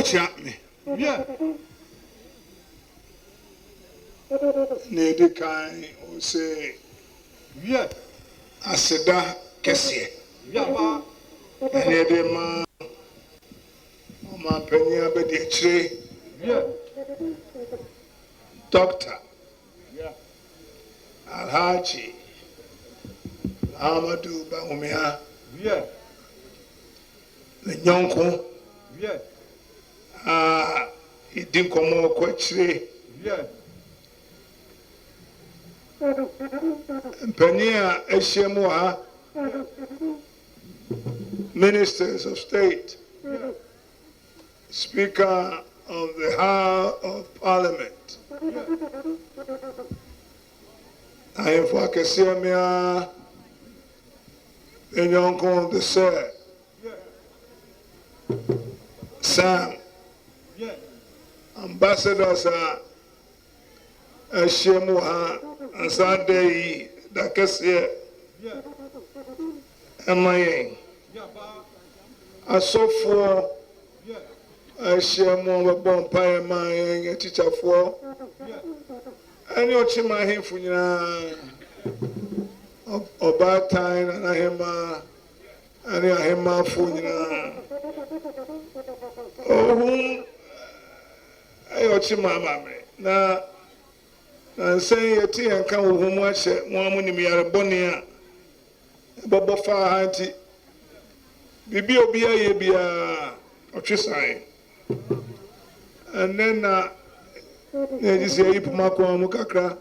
Wokyea me. Nea edi kan, ose, Aseda kɛseɛ na yɛde ma Ɔmanpanin Abadiakyire Dɔkta Alhaji Mahamadou Bawumia, ne yɔnko a yɛdi nkɔmmɔ kɔ akyire. Mpanyin a ahyia mu wɔ ha, Ministers of State, Speaker of the House of Parliament, ahemfo akɛseɛ mmea, me yɔnko te sɛ Sam, ambassadors a ahyia mu wɔ ha ansa da yi da kɛseɛ ɛma yɛn. Asɔfoɔ ahyia mu a wɔbɛbɔ mpaeɛ ma yɛn, atikyafoɔ ɛne ɔkyema ahemfo nyinaa, ɔbaatan, nanahemmaa ɛne ahemmaafo nyinaa. Ohum ɛyɛ ɔkyema amammerɛ na nansɛn yɛte yɛn ka wɔ hom ahyɛ mo a monim yare bɔne a ɛbɔbɔ faa ha, nti biribi a obiara yɛ biara ɔtwe san. Ɛnɛ na yɛgye sɛ yɛyi poma kɔn mu kakra.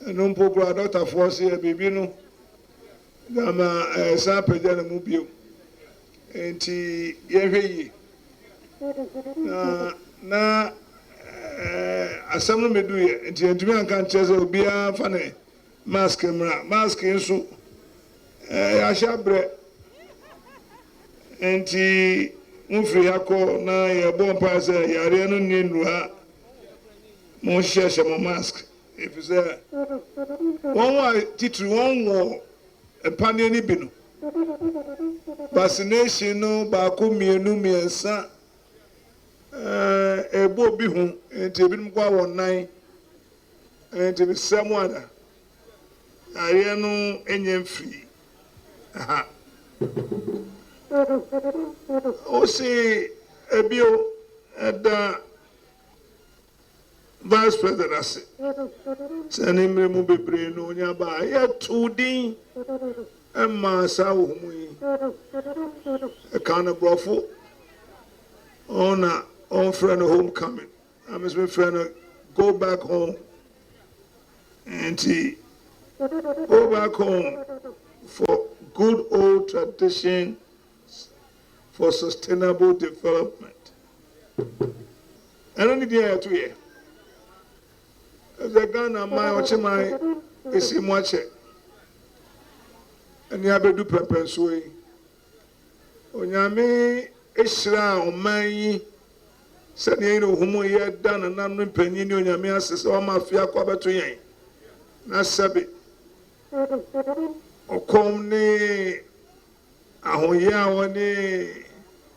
Ɛno mpo koraa, dɔktafoɔ sɛ yɛ biribi no dama ɛsan apagya ne mu bio, nti yɛhwɛ yie na asɛm no medu yɛ nti yɛntumi anka nkyerɛ sɛ obiara fa ne mask mmra. Mask nso yɛahyɛ abrɛ, nti mofiri ha kɔ na yɛbɔ mpae sɛ yareɛ no nni nnuru ha. Monhyehyɛ mo mask, ɛfiri sɛ wɔn a titiri wɔn wɔ mpaneɛ no bi no, vaccination no baako, mmienu, mmiɛnsa, ɛbɔ obi ho, nti ebinom kɔ awɔ nan. Nti mesrɛ mo ada, yareɛ no nyɛ mfiri ha. Wosi ebio ɛda Vice President ase sɛ ne mmerɛ mu bebree no onya ba a yɛto din ɛma saa wɔ mu yi ɛka no borɔfo ɔna ɔmfrɛ no homecoming, na me nso mefrɛ no go back home. Nti go back home for good old tradition for sustainable development. Ɛno ne deɛ yɛto yɛ ɛsɛ Ghana man ɔkye man esi mu akyɛ ɛne abɛdu pɛmpɛnsoɔ yi. Onyame ehyira ɔman yi sɛdeɛ yɛn ohun yɛda nananom mpanyin ne Onyame ase sɛ ɔma afe akɔ abɛto yɛn na sɛbe ɔkɔm ne ahoyɛ a wɔne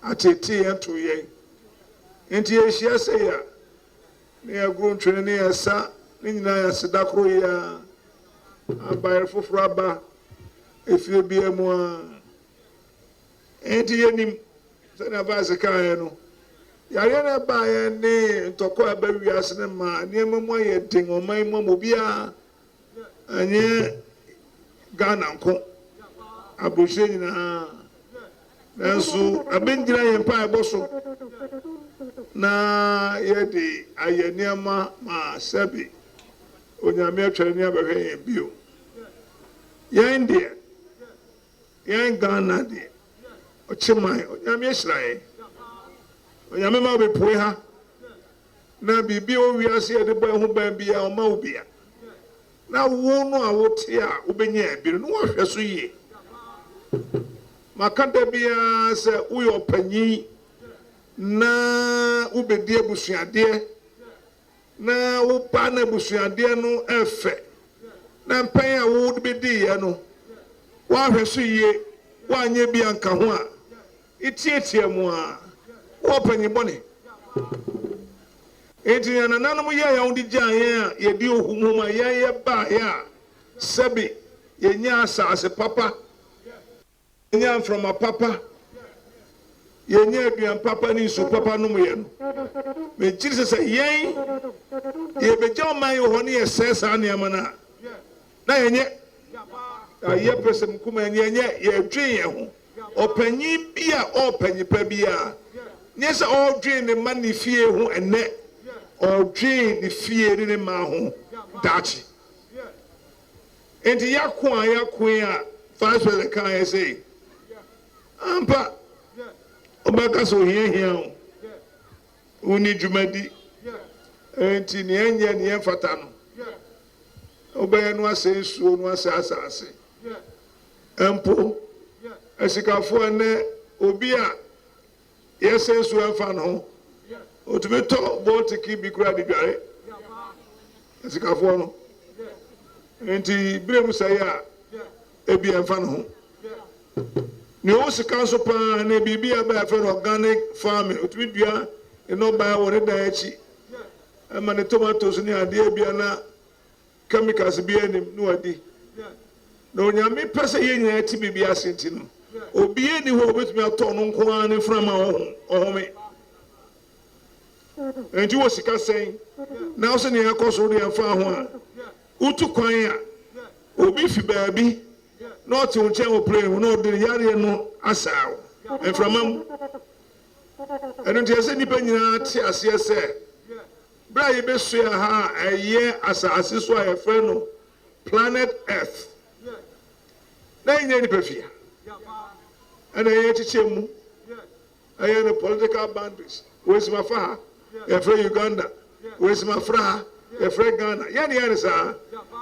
atete yɛn to yɛn. Nti yɛhyia sɛ yɛ a ne yɛgoro ntwene ne yɛsa ne nyinaa yɛaseda koro yi a abayɛ foforɔ aba efie bia mu a. Nti yɛnim sɛnea Vice kaeɛ no, yareɛ no ɛbaeɛ ne ntɔkwa a ɛba wiase no ma nneɛma mu ayɛ den ɔman mu ama obiara, ɛnyɛ Ghana nko, aburokyire nyinaa. Nanso ɛbɛngyina yɛn mpaebɔ so na yɛde ayɛ nneɛma ma sɛbi Onyame atwa ne abɛhwɛ yɛn bio. Yɛn deɛ, yɛn Ghana deɛ, ɔkye man, Onyame ahyira yɛn. Onyame ma wobɛpue ha na biribi a wiase yɛde bɔ ɛho ban biara ɔma wo bia na wo no a wote a wobɛnya bi no na wɔhwɛ so yie. Maka da biara sɛ woyɛ ɔpanyin na wobɛdi abusuadeɛ na woba na abusuadeɛ no ɛfɛ na mpɛn a wode bɛdiiɛ no woahwɛ so yie, woanyɛ bi anka ho a etiatia mu a, wowɔ panyin bɔne. Enti nea nananom yɛe a wɔde gyaa yɛn a yɛde ohu mu ma yɛn yɛbaeɛ a sɛbe yɛnyaa asase papa, yɛnyaa mframa papa, yɛnyaa aduan papa ne nsu papa nomyɛ no, megye di sɛ sɛ yɛn yɛbɛgya ɔman yi wɔ hɔ ne yɛsɛe saa nneɛma no a, na yɛnyɛ ayɛ pɛsɛmenkominya, yɛnyɛ yɛdwen yɛn ho. Ɔpanyin bi a ɔrepɛ nnipa biara, nyɛ sɛ ɔredwen ne mma ne fie ho ɛnnɛ, ɔredwen ne fie ne ne mma ho daakye. Enti yɛako a yɛako yi a Vice President kaa yɛ sɛ ampa ɔbɛka sɛ ohia hia o, wonni dwumadi, enti nea ɛnyɛ nea ɛmfata no wobɛyɛ no asɛe nsuo no asɛe asase. Mpo asikafoɔ ɛnnɛ obi a yɛsɛ nsuo ɛmfa ne ho otumi tɔ bɔtiki bi koraa de dware asikafoɔ no nti bere mu sɛe a ebi ɛmfa ne ho nea ɔwɔ sika nso paa ne biribi a bɛyɛ fɛ no organic farming otumi dua ne nnɔbaeɛ wɔ ne dan akyi ɛma ne tomatoes ne adeɛ bi ana chemicals biara nnim na wadi. Na Onyame pɛ sɛ yɛn nyinaa te biribi ase nti no, obiara nni hɔ a obetumi atɔ ɔno nko ara ne mframa a ɔhome. Enti wɔ sika sɛn na wosɛ nea ɛkɔ so deɛ mfa ho a, wotu kwan a, obi fi baabi na ɔte wo nkyɛn wɔ plane mu na ɔde ne yareɛ no asaa wo mframa mu. Ɛno nti ɛsɛ nnipa nyinaa te aseɛ sɛ Bere a yebesua ha a ɛyɛ asase so a yɛfrɛ no planet Earth, na ɛnyɛ nnipa fie ɛna ɛyɛ kyekyɛ mu, ɛyɛ no political boundaries. Wei si ma fa ha, yɛfrɛ Uganda, wei si ma fra ha, yɛfrɛ Ghana. Yɛn yɛ no saa.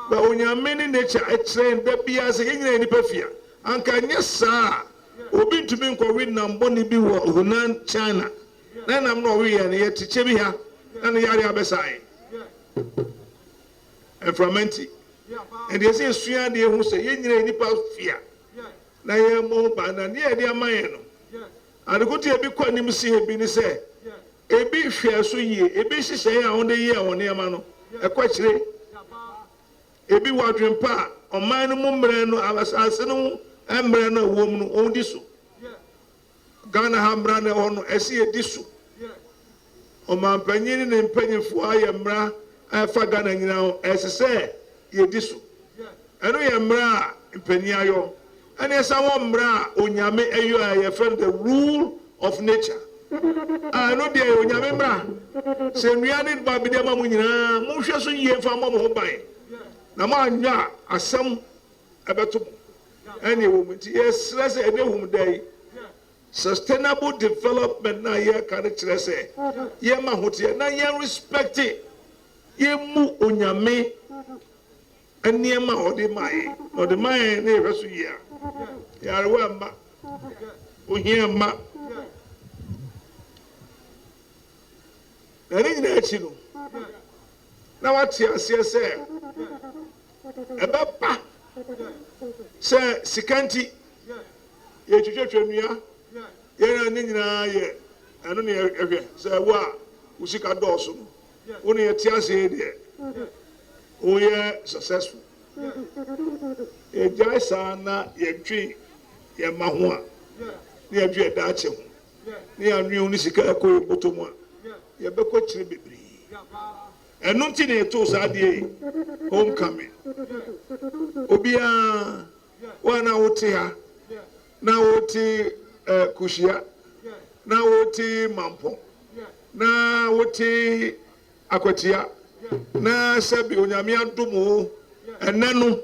Ba Onyame ne nature ɛkyerɛ yɛn da biara sɛ yɛn nyinaa yɛ nnipa fie. Anka nyɛ saa a, obi ntumi nkɔwe nam bɔne bi wɔ Hunan, China. Na nam na ɔwe yɛn no, yɛte kyɛ bi ha na ne yare abɛsa yɛn. Mframa nti. Ɛnti ɛsɛ yɛsua adeɛ hu sɛ yɛn nyinaa yɛ nnipa fia na yɛmmɔ ho ban na nea yɛde ama yɛn no, ade ko nti ebi kɔ anim sen ebi ne sɛ ebi hwɛɛ so yie, ebi nhyehyɛe a wɔde yɛɛ wɔn nneɛma no ɛkɔ akyire, ebi wɔ adwempa a ɔman no mu mmerɛ no, asase no ho mmerɛ no a ɛwɔ mu no wɔdi so. Ghana ha mmara na ɛwɔ hɔ no, ɛsɛ yɛdi so. Ɔmanpanyin ne ne mpanyinfoɔ ayɛ mmara a ɛfa Ghana nyinaa ho, ɛsɛ sɛ yɛdi so. Ɛno yɛ mmara a mpanyin ayɔ. Ɛna ɛsan wɔ mmara a Onyame ayɔ a yɛfrɛ no the rule of nature. A ɛno deɛ yɛ Onyame mmara. Sɛ nnua ne ba bi de ama mo nyinaa, monhwɛ so yie mfa mmɔ mo ho ban. Na moanyɔ a, asɛm ɛbɛto mo. Ɛne ɛwɔ mu nti yɛsrɛ sɛ ɛnɛ homeda yi sustainable development na yɛka no kyerɛ sɛ yɛma hoteɛ na yɛn respect yɛmmu Onyame nneɛma a ɔde ma yɛn na ɔde ma yɛn na yɛhwɛ so yie a yarewa mma, ohia mma. Na ne nyinaa akyi no na wate aseɛ sɛ ɛbɛba sɛ sika nti yɛtwitwatwa nnua, yɛn a ne nyinaa yɛ ɛno ne yɛhwɛ sɛ wo a wo sika dɔɔso no wo ne yɛte aseɛ yi deɛ woyɛ successful. Yɛgyae saa na yɛdwen yɛn mma ho a, na yɛdwen yɛn daakye ho, na yɛanwen wo ne sika ɛkɔ yɛn bɔtɔ mu a, yɛbɛkɔ akyire bebree. Ɛno nti na yɛtoo saa adeɛ yi homecoming. Obiara, wo a na wote ha, na wote eh, Kuhyia, na wote Mampɔn, na wote Akwatia, na sɛbi Onyame adom wo ɛnɛ no,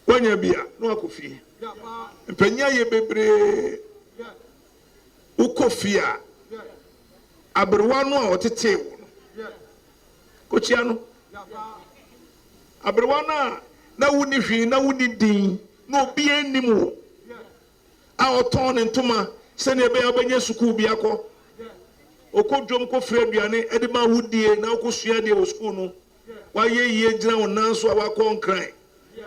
woanya bi a, na wakɔ fie. Mpanyin ayɛ bebree. Wokɔ fie a, aberewa no a ɔtetee wo no, kɔkyia no. Aberewa no a na wonni hwee, na wonni din, na obiara nnim wo, a ɔtɔn ne ntoma sɛnea ɛbɛyɛ a wobɛnya sukuu bi akɔ, ɔkɔ dwam kɔfiri aduane de ma wo die na wokɔsua adeɛ wɔ sukuu no, woayɛ yie gyina wo nan so a woakɔ Nkran.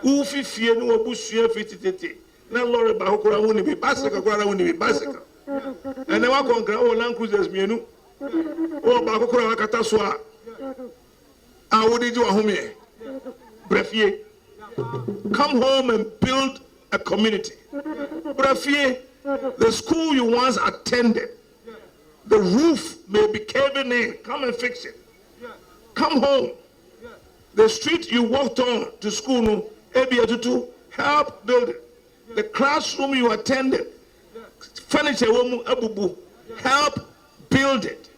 Wofi fie ne w'abusua fi tetete na lɔre baako koraa wonni bi, bicycle koraa na wonni bi, bicycle. Ɛnɛ wakɔ Nkran wowɔ Land Cruisers mmienu, wowɔ baako koraa a wakata so a a wode gye w'ahomeɛ. Bra fie. Come home and build a community. Bra fie. The school you once attended, the roof may be caving in. Come and fix it. Come home. The street you walked on to school no, ebi atutu, help build it. The classroom you attended, furniture wɔ mu abubu, help build it.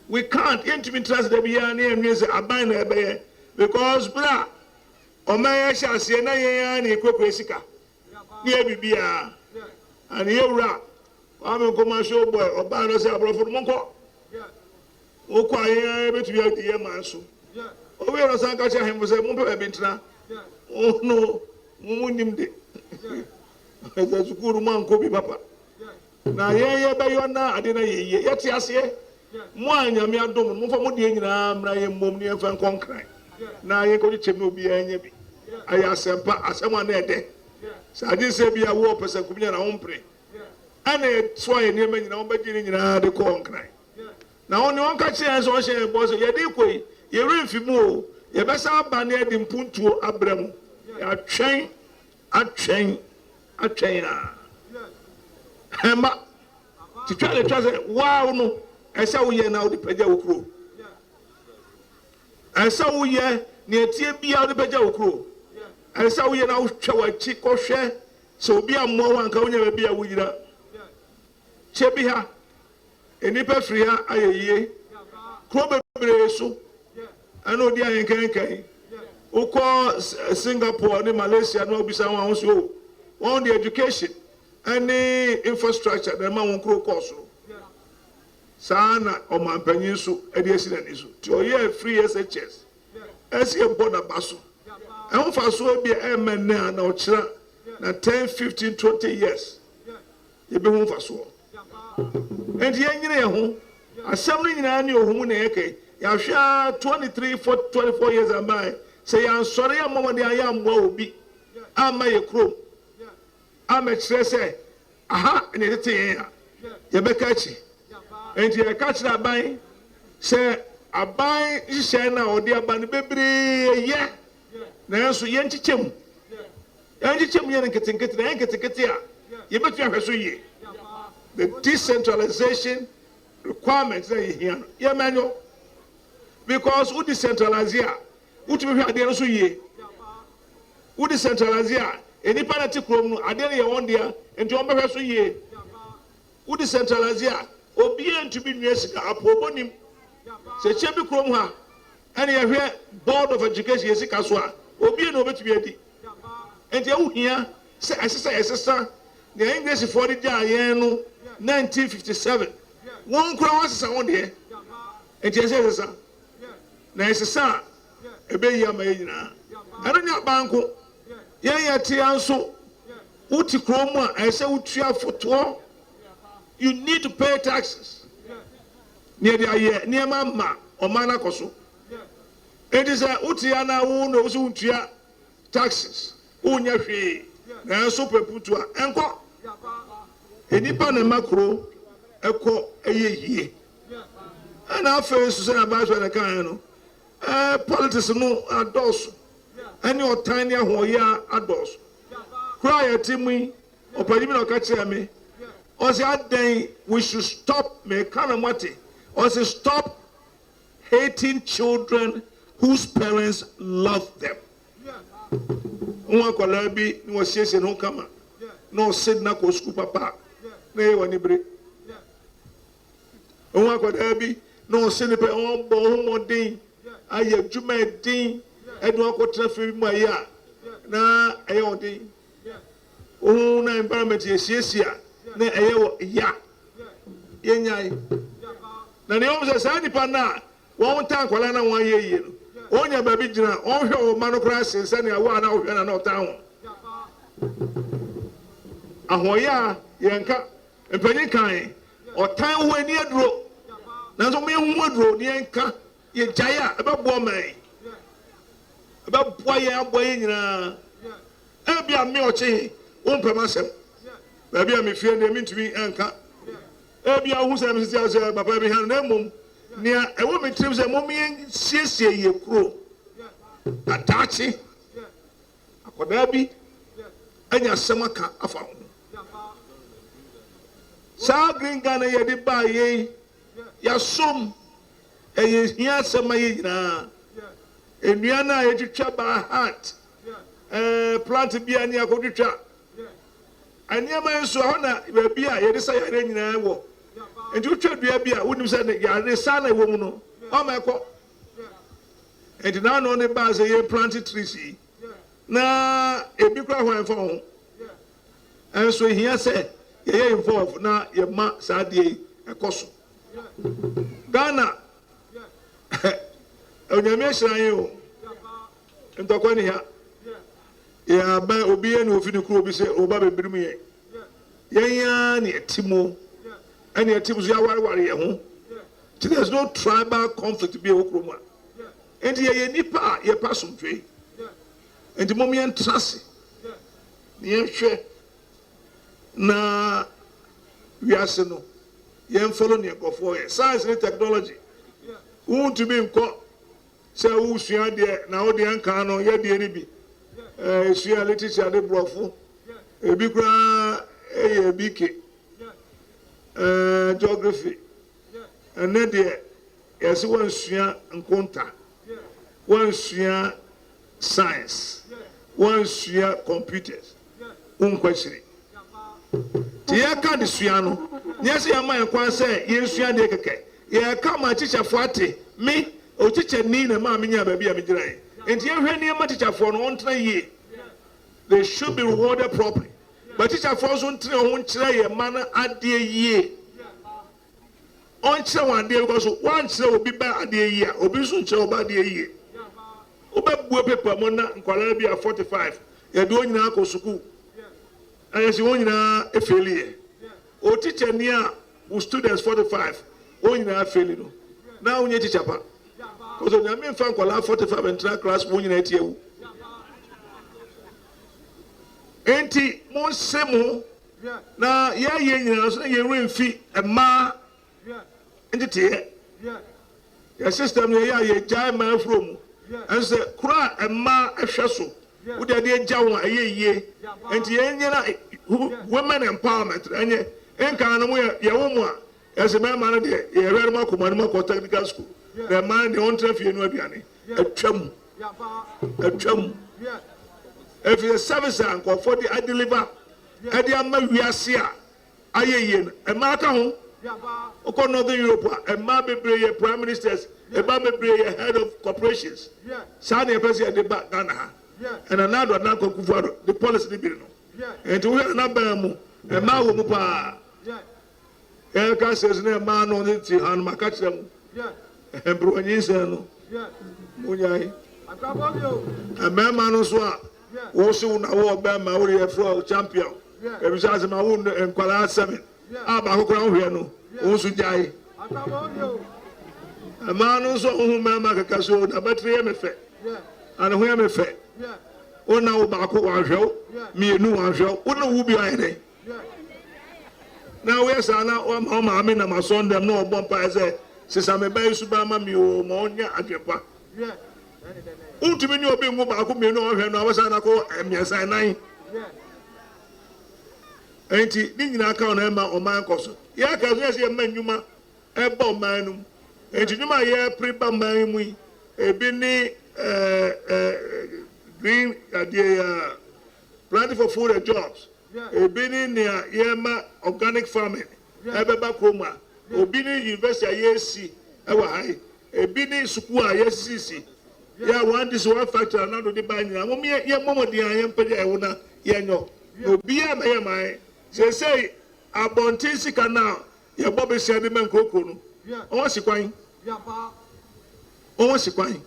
We can't, yɛntumi ntra ase da biara ne yɛnwene sɛ aban na ɛbɛyɛ because bere a ɔman yɛ hyɛ aseɛ na yɛn ara na yɛkurakura sika ne yɛ biribiara. And yɛwura Kwame Nkrumah show boy ɔbaa no sɛ aborɔfo no monkɔ. Wokɔ a yɛn ara yɛbɛtumi adi yɛn man so. Owie no san ka kyerɛ ahemfo sɛ mompɛ baabi ntena. Mo no mo mo nim de. Sɛ sukuu no moankɔ bi papa. Na yɛn yɛbɛyɔ na ade no ayɛ yie. Yɛte aseɛ. Mo a Nyame adom no momfa mo deɛ nyinaa mmra yɛn mmom na yɛmfa nkɔ Nkran na yɛnkɔkyekyɛm na obiara nya bi. Ayɛ asɛmpa, asɛm a na ɛdɛ. Sɛ agye sɛ bi a wo ɔpɛsɛnkominya na wompere. Ɛna yɛsoa yɛn nneɛma nyinaa, wɔbɛgye ne nyinaa de kɔɔ Nkran. Na wɔn nea ɔka kyerɛɛ yɛn sɛ ɔhyɛ yɛn bɔ sɛ yɛde rekɔ yi, yɛn werɛ mfi mu o, yɛbɛsan aba na yɛde mpuntuo abrɛ mo. Yɛatwɛn, atwɛn, atwɛn a, ɛmma. Nti twa na twa sɛ woa no, ɛsɛ woyɛ na wode pagya wo kuro. Ɛsɛ woyɛ nea ɛteɛ biara wode pagya wo kuro. Ɛsɛ woyɛ na wohwɛ w'akyi kɔhwɛ sɛ obi ammoa wo anka wonya baabi a wogyina. Kyɛ bi ha, Nnipa firi ha ayɛ yie. Kuro bebree so ɛna odi ahenkankan. Wokɔ Singapore ne Malaysia na wobisa wɔn a wɔn so o, wɔn de education ɛne infrastructure na ɛma wɔn kuro kɔɔ soro. Saa na ɔmanpanyin nso ɛde asi n'ani so. Nti ɔyɛɛ free SHS ɛsɛ yɛbɔ n'aba so. Ɛho mfasoɔ bi a ɛmma nnɛ a na ɔkyena na 10, 15, 20 years yɛbɛhu mfasoɔ. Enti yɛnyere yɛn ho. Asɛm no nyinaa ne ohu mu na yɛka yi. Yɛahwɛ ara 23, 24 years ambae sɛ yɛansɔre ammɔ mmɔden anyɛ ammoa obi amma yɛ kurom ammɛkyerɛ sɛ aha na yɛtete yɛn a, yɛbɛka akyi. Enti yɛka kyerɛ aban sɛ aban nhyehyɛe no a ɔde aba no bebree yɛ, nanso yɛnkyekyɛ mu. Yɛnkyekyɛ mu yɛ no nketenkete, na ɛyɛ nketenkete a, yɛbɛtumi ahwɛ so yie. The decentralization requirement na yɛhia no, yɛmɛnyɔ. Because wo decentralize a, wotumi hwɛ adeɛ no so yie. Wo decentralize a, nnipa na te kurom no, adeɛ no yɛ wɔn dea, nti wɔn bɛhwɛ so yie. Wo decentralize a, obiara ntumi nwia sika, apoobɔ nim. Sɛ kyɛ bi kurom ha, ɛna yɛhwɛ board of education yɛ sika so a, obiara na obetumi adi. Enti ɛho hia sɛ ɛsɛ sɛ yɛsesa nea Englishfoɔ de gyaa yɛn no 1957. Wɔn koraa wɔasesa wɔn deɛ. Enti ɛsɛ sɛ yɛsesa. Na yɛsesa a, ɛbɛyie ama yɛn nyinaa. Ɛno nyɛ aban nko. Yɛn yɛte ha nso, wote kurom mu a, ɛsɛ sɛ wotua fotoɔ. You need to pay taxes. Na yɛde ayɛ nneɛma ma ɔman no akɔ so. Enti sɛ wote ha na wo na wo sɛ wontua taxes, wonyɛ hwee, nanso wopɛ mpuntu a, ɛnkɔ. Nnipa na ɛma kuro ɛkɔ ɛyɛ yie. Ɛna afei nso sɛnea Vice President kaeɛ no, ɛɛ politics no adɔɔso, ɛne ɔtan ne ahoɔyea adɔɔso. Kuro a yɛte mu yi, ɔpanyin bi na ɔka kyerɛɛ me, ɔse adɛn we should stop, meka na moate, ɔse stop hating children whose parents love them. Wohu akwadaa bi na wasiesie ne ho kama na ɔse na kɔ sukuu papa a, na ɛyɛ w'ani bere. Wohu akwadaa bi na ɔse ne pɛ ɔbɔ ho mmɔden ayɛ adwuma ɛden ɛde wɔn akɔtena fie bi mu ayɛ a na ɛyɛ ɔden. Wohu na environment yɛsiesie a na ɛyɛ wɔ ya. Yɛnyae. Na nea wɔn sɛ saa nipa no a wɔn taa nkwadaa na wɔn ayɛ yie no, wɔn nya baabi gyina, wɔn hwɛ wɔn mma no koraa sen sɛnea wo a na wohwɛ na na ɔtaa wɔn. Ahoɔyɛ a yɛn ka mpanyin kan ɔtan ho ani aduro, nanso wɔn yɛn ho aduro ne yɛn ka yɛgyae a ɛbɛboa ɔman yi, ɛbɛboa yɛn aboa yɛn nyinaa. Ebi a me ɔkye he, wompɛ m'asɛm. Baabi a mefie deɛ mentumi nka. Ebia wohu sɛ mesisi ase papa bi ha no, na mmom nea ɛwɔ me tirim sɛ mom yɛnsiesie yɛ kuro. Na daakye akwadaa bi anya asɛm aka afa ho. Saa Green Ghana yɛde baa yei, yɛasom, ɛyɛ hia asɛm ma yɛ nyinaa. Nnua no a yɛtwitwa by heart, plant bi a ne akɔtwitwa. Nneɛma nso ɛhɔ na baabi a yɛde sa yare nyinaa wɔ. Nti wotwa dua bi a wonim sɛ yare saa na ɛwɔ mu no, ɔma ɛkɔ. Nti n'ano ne baa sɛ yɛn plant trees yi, na ebi kora hɔ ɛmfa ho. Ɛnso ehia sɛ yɛyɛ involve na yɛma saa adeɛ yi ɛkɔ so. Ghana, Onyame ahyira yɛn o. Ntɔkwa ni ha. Yɛ aba obi yɛ na ofi ne kuro bi sɛ ɔba bebirim yɛn. Yɛn ara na yɛte mu. Ɛna yɛte mu so yɛawareware yɛn ho. Nti there's no tribal conflict bi a ɛwɔ kurom a. Nti yɛyɛ nipa a yɛpɛ asomdwoe. Nti mom yɛntena ase na yɛnhwɛ na wiase no yɛn follow nea nkurɔfoɔ yɛ. Science ne technology. Wontumi nkɔ sɛ wosua deɛ na wode nka no yɛdeɛ no bi. Esua literature ne borɔfo. Ebi koraa ɛyɛ BK. Geography. Ɛnɛ deɛ yɛsɛ wɔnsua nkonta, wɔnsua science, wɔnsua computers, wonkɔ akyiri. Nti yɛka de sua no, nyɛ sɛ yɛma yɛn kwan sɛ yɛnsua deɛ kɛkɛ. Yɛka ma tikyafoɔ ate me otikyani na maa menya baabi a megyina yi. Nti yɛhwɛ nneɛma tikyafoɔ no ɔntena yie. They should be rewarded properly. But tikyafoɔ nso ntena ho nkyerɛ yɛn mma no adeɛ yie. Ɔnkyerɛ wɔn adeɛ because wɔankyerɛ obi ba adeɛ yie a, obi nso nkyerɛ ɔba adeɛ yie. Wobɛbue paper mu na nkwadaa bi a 45 yɛde wɔn nyinaa kɔ sukuu. Ɛyɛ sɛ wɔn nyinaa efail yɛ. O teacher ni a wo students 45 wɔn nyinaa fail no, na wonyɛ teacher pa. Kɔsɔ Nyame nfa nkwadaa 45 ntena class wɔn nyinaa ti awu. Enti mo nse mo na yɛayɛ nyinaa nso na yɛn mfi mmaa nteteɛ. Yɛ system no yɛyɛ a yɛgyae mmaa afuro mu. Ɛnso sɛ kuro a mmaa hwɛ so, wode adeɛ gya wɔn a ɛyɛ yie. Nti yɛn nyɛ na women empowerment ɛnyɛ nkan no mo yɛ yɛwo mo a yɛsɛ mmarima no deɛ yɛhwɛ no mo akɔ mo anim akɔ technical school, na mmaa no deɛ wɔntena fie no aduane. Atwam, atwam. Ɛfiri sɛ service a nkurɔfoɔ de adeliver ɛde ama wiase a ayɛ yie no, mmaa ka ho. Wokɔ Northern Europe a, mmaa bebree yɛ prime ministers, mmaa bebree yɛ head of corporations. Saa na yɛpɛ sɛ yɛde ba Ghana ha. Ɛna Nana Addo Dankwa Akufo-Addo de policy no bi no. Nti wohwɛ Nana ban mu, mmaa wɔ mu paa. Yɛka sɛ so na mmaa no ne ti ha no, maka kyerɛ mo. Mperewa nyinsɛn no, monyae. Mmarima no nso a wɔso wo na wɔ bɛrima wode yɛfrɛ champion. Ebisa asɛm a wo nkwadaa 7 a baako koraa wohwɛ no, wo nso gyae. Mmaa no nso a wohu mmarima kɛkɛ so na bɛtiri yɛ me fɛ, ane ho yɛ me fɛ. Wo na wo baako wanhwɛ wo, mmienu wanhwɛ wo, wo ne wo bi ayɛ dɛn? Na woyɛ saa na wama wo maame nam asɔndɛm na ɔbɔ mpaeɛ sɛ sesa me ba yi suban ma me o, ma ɔnyɛ adwempa. Wontumi ne obi nwo baako mmienu a ɔhwɛ no a wɔsan akɔ mmiɛnsa nnan. Enti ne nyinaa ka na ɛma ɔman kɔ so. Yɛaka so yɛ sɛ yɛma nnwuma ɛba ɔman no mu. Enti nnwuma a yɛpere ba ɔman mu yi, ebi ne green adeɛ yɛ planting for food and jobs. Ebi ne nea yɛma organic farming ɛbɛba kurom a. Obi ne university a yɛsi ɛwɔ ha yi. Ebi ne sukuu a yɛsisi. Yɛ one district one factory anado de ba nyinaa. Mo yɛ yɛ mmɔmɔden a yɛmpɛgya ɛwo na yɛnyɔ. Obiara mɛyɛ man. Seesei abɔnten sika na yɛbɔ besia de ma nkurokuro no. Wɔn si kwan. Wɔn si kwan.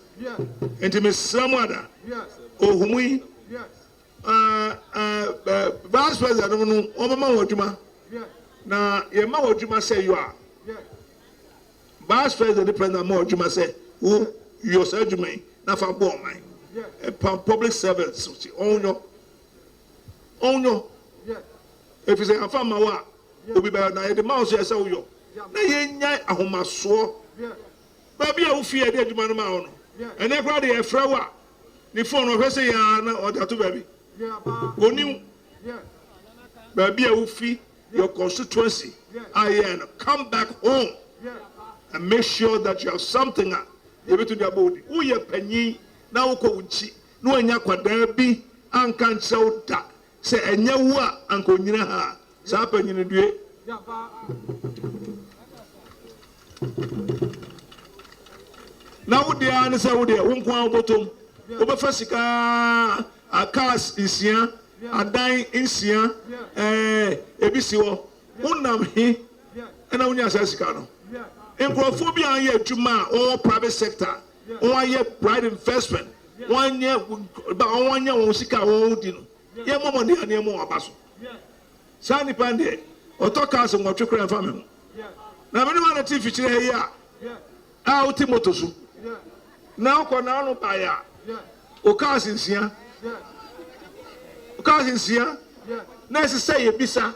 Nti mesrɛ mo ada. Ohumu yi. Vice president no wɔn bɛma wɔn adwuma. Na yɛma wɔn adwuma sɛ yɔ a. Vice president ne president ma wɔn adwuma sɛ wo yɔ saa adwuma yi na fa bɔ ɔman. Ɛpa public servants ɔnyɔ. Ɔnyɔ. Ɛfiri sɛ yɛamfa amma wo a, obi bɛyɔ, na yɛde ma wo nso ɛsɛ sɛ woyɔ. Na yɛnnyae ahomasoɔ. Baabi a wofii a yɛde adwuma no maa wo no, ɛnnɛ koraa deɛ yɛfrɛ wo a, ne fon no ɔhwɛ sɛ yɛ ara na ɔde ato baabi. Ɔnni wo. Baabi a wofi, your constituency a yɛɛ no, come back home and make sure that you have something a yɛbɛtumi de abɔ wo din. Woyɛ panyin na wokɔ wo nkyi na woannya akwadaa bi anka ankyerɛ wo da sɛ ɛnyɛ wo a anka ɔnnyina ha a, saa panyin no due. Na wo deɛ ara ne sɛ wo deɛ wo nko ara wobɔtɔm, wobɛfa sika ara, cars nsia, adan nsia, ɛɛ ebi si hɔ. Wonam he na wonya saa sika no? Nkurɔfoɔ bi a wɔyɛ adwuma a wɔwɔ private sector, wɔayɛ bright investment, wɔanyɛ ba wɔanya wɔn sika a wɔdi no, yɛmmɔ mmɔden a na yɛmmɔ wɔn aba so. Saa nipa no deɛ, ɔtɔ cars nwɔtwe koraa ɛmfa me ho. Na me ne wo a na te mfikyire ha yi a, a wote moto so na wokɔ na ano baeɛ a, wo cars nsia, wo cars nsia, na ɛsɛ sɛ yɛbisa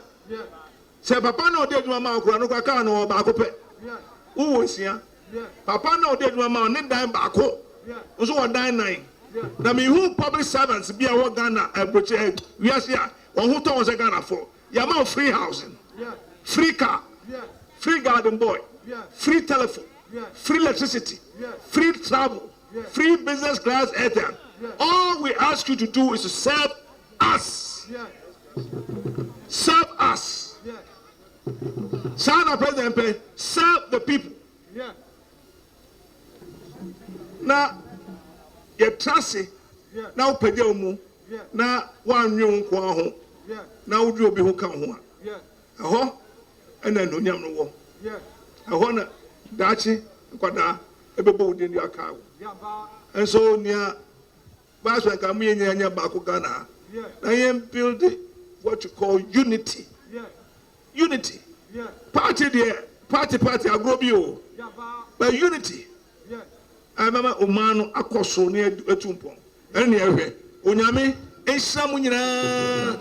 sɛ papa na ɔde adwuma ma wo koraa no koraa kaa no wɔ baako pɛ, wowɔ nsia. Papa na ɔde adwuma ma wo ne dan baako nso wɔ dan nan. Na mehu public servants bi a wɔ Ghana aburokyi wiase a wɔn ho tɔ wɔn sɛ Ghanafoɔ. Yɛama wo free housing, free car, free garden boy, free telephone, free electricity, free travel, free business class airtime. All we ask you to do is to serve us. Serve us. Saa na president pɛ, serve the people. Na yɛtra ase na wopagya wo mu na woannwen wo nko ara ho na wode obi ho ka wo ho a, ɛhɔ na anuonyam no wɔ. Ɛhɔ na daakye nkwadaa ɛbɛbɔ wo din de akae wo. Nso nea Vice nka mo yɛ nyinaa nyɛ baako Ghana ha na yɛn build what you call unity. Unity. Party deɛ party party agorɔ bi o. But unity ɛbɛma ɔman no akɔ so ne atu mpɔn. Ɛne nea ɛhwɛ. Onyame nhyira mo nyinaa.